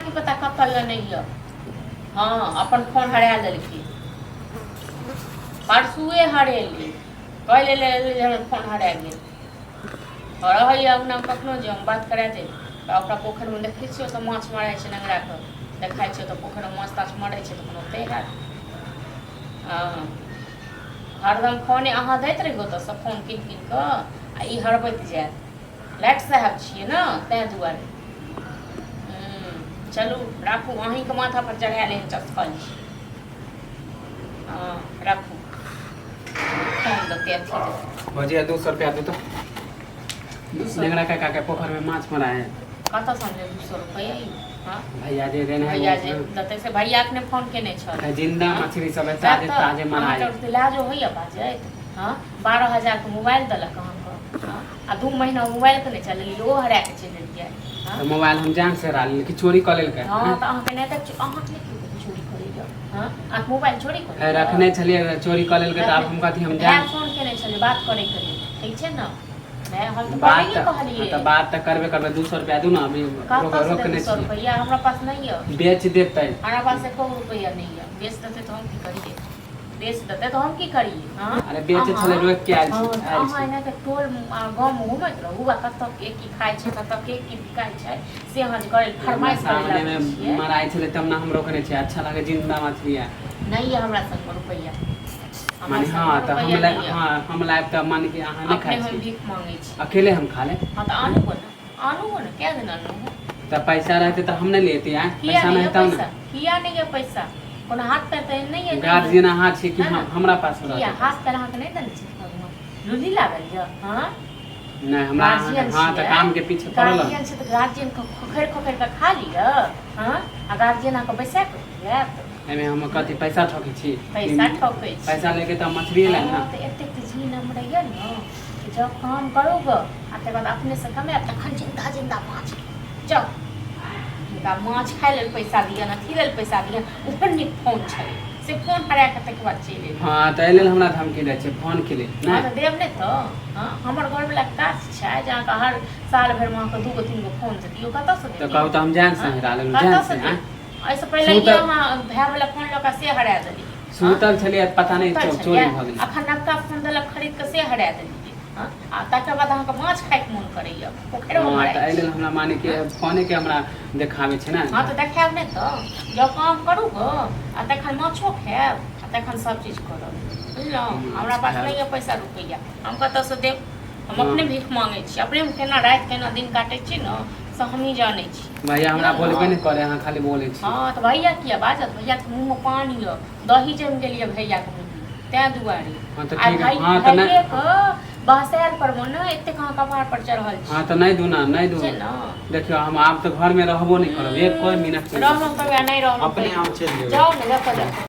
की पता कतऽ यऽ नहि यऽ। हँ, अपन फोन हरा लेलखिन, परसुए हरेली। कहि ले जे हमर फोन हरा गेल। रहैए अङ्गनामे, कखनो जे हम बात करा देब तऽ ओकरा पोखरिमे देखै छियै, ओतऽ माछ मारै छै, नंगराके देखाइ छै। ओतऽ पोखरिमे माछ ताछ मारै छै, तखन ओतहि हैत। हँ, हरदम फोने अहाँ दैत रहियौ ओतऽसँ फोन कीन कीन कऽ आ ई हरबैत जायत। लाइट साहेब छियै ने, ताहि दुआरे। चलू, राखू। अहीँके माथा पर चढ़ायल एहन चस्कल छी। हँ, राखू। फोन देतै, अथी देतै। भौजी, 200 रुपया दे तो। नेंगरा काका के पोखर में माछ मरा है। कतऽसँ अनलियै 200 रुपैआ ई? हँ? भैया जे देने है। भैया जे देतै से भैया अखने फोन केने छल। जिंदा मछली सब है, ताजे ताजे मरा है। अहाँके लाजो होइए बाजैत? हँ, 12,000के मोबाइल देलक अहाँके। हँ, आ 2 महीना मोबाइलके नहि चलेलियै, ओ हरा कऽ चलि एलियै। हँ? तऽ मोबाइल हम जान से हरा लेलियै कि चोरी कऽ लेलकै? हँ, तऽ अहाँके नहि तऽ अहाँके नहि केओ चोरी करैए? हँ, अहाँके मोबाइल चोरी करैए? रखने छलियै, चोरी कऽ लेलकै, तऽ आब हम कथी हम जान फोन केने छलियै बात करैके लेल, ठीक छै ने? नहि, हम तऽ बात पहिलैए कहलियै। तऽ बात तऽ करबे करबै। 200 रुपया दू ने अभी। रोक कतऽसँ रोकने देब 200 छियै। रुपैआ? हमरा पास नहि यऽ। बेच देतै। हमरा पास एको रुपैआ नहि यऽ। बेच देतै तऽ हम की करियै? बेच देतै तऽ हम की करियै? हँ? अरे, बेचै छलै, रोकि के आयल छी। हँ, तऽ आयल अहाँ छी। एना कऽ टोल आ गाँवमे घुमैत रहू आ कतऽ के की खाइ छै, कतऽ के की बिकाइ छै, से अहाँ जे करै हमरा फरमाइश करै सामने लागै मे छियै। मराइ छलै तब ने हम रोकने छियै। अच्छा लागे जिंदा मछली है। नहि यऽ हमरा संगमे रुपैआ। हमरा माने संगमे हँ, तऽ हम रुपैआ लायब। नहि यऽ। हँ, हम लायब तऽ माने कि अहाँ नहि अपने खाइ हम छी? भीख मांगै छी। अकेले हम खा लेब। हँ, तऽ आनू गो ने, आनू गो ने। कए दिन आनू गो? तऽ पैसा रहतै तऽ हम नहि लेती आँय? किया पैसा नहि नहि यऽ तब ने पैसा? किया नहि यऽ पैसा? कोनो हाथ पैर तऽ नहि यऽ? नहि यऽ। गार्जियन अहाँ छी कि ना, हम ना। हमरा पास किया रहतै? हाथ पैर अहाँके नहि देने छी भगवान? लुली लागल यऽ? हँ? नहि, हमरा अहाँके गार्जियन हँ, तऽ छियै। काम के पीछे पड़ल हन। गार्जियन छै तऽ गार्जियन के खोखरि खोखरि कऽ खा लिअ। हँ, आ गार्जियन अहाँके बैसा कऽ खुआएत? एहिमे हम कथी पैसा ठकै छी? पैसा ठकै छी। पैसा लेके तऽ मछली लायब ने। हँ, तऽ एतेक तऽ जीन हमरा यऽ ने कि जब काम करू गऽ आ तकर बाद अपनेसँ कमायब, तखन जिन्दा जिन्दा माछ जाउ। हुनका माछ खाइ लेल पैसा दिअ, अथी लेल पैसा दिअ। ओहन नीक फोन छलै, से फोन हरा कऽ तकर बाद चलि एलै। हँ, तऽ एहि लेल हमरा धमकी दै छै फोनके लेल? हँ। नहि तऽ देब नहि तऽ? हँ, हमर घरवलाके काज छै जे अहाँके हर साल भरिमे अहाँके दूगो तीन गो फोन देतियो? कतऽसँ तऽ देतियै? कहू तऽ हम जान से हँ? हरा लेलहुँ जान कतऽसँ से आँय? देब? एहिसँ पहिले सुतल अहाँ भायवला फोन लऽ कऽ से हरा देलियै। सुतल छलियै, पता नहि सुतल चोरी छलियै? भऽ गेलै। अखन नवका फोन देलक खरीद कऽ, से हरा देलियै। हँ, आ तकर बाद अहाँके माछ खाइके मोन करैए, पोखरिमे हँ, मराइ तऽ एहि छी। लेल हमरा माने कि फोनेके हमरा देखाबै छै ने। हँ, तऽ देखायब नहि तऽ? जँ काम करू गऽ आ तखन माछो खायब आ तखन सब चीज करब, बुझलहुँ? माछ हमरा पास खायब। नहि यऽ पैसा रुपैआ, हम कतऽसँ देब? हम अपने भीख मांगै छी। अपने हम केना राति केना दिन काटै छी ने, से हमही जानै छी। भैया हमरा बुझलहुँ? बोलबे नहि करे, अहाँ खाली बोलै छी। हँ, तऽ भैया किया बाजत? भैयाके मुँहमे पानि यऽ, दही जमि गेल यऽ भैयाके मुँहमे, ताहि दुआरे। हँ, तऽ आ ठीक है। भाइ हँ, तऽ नहि भाइएके बहसायल पर ने एतेक अहाँ कपार पर चढ़ल छी। हँ, तऽ नहि दू ने, नहि दू। छै ने? देखियौ, हम आब तऽ घरमे रहबो नहि करब, एको मिनट नहि। रहलहुँ कहियो आ नहि रहलहुँ अपने कहियो। हम चलि जेबै। जाउ ने, जतऽ जाउ।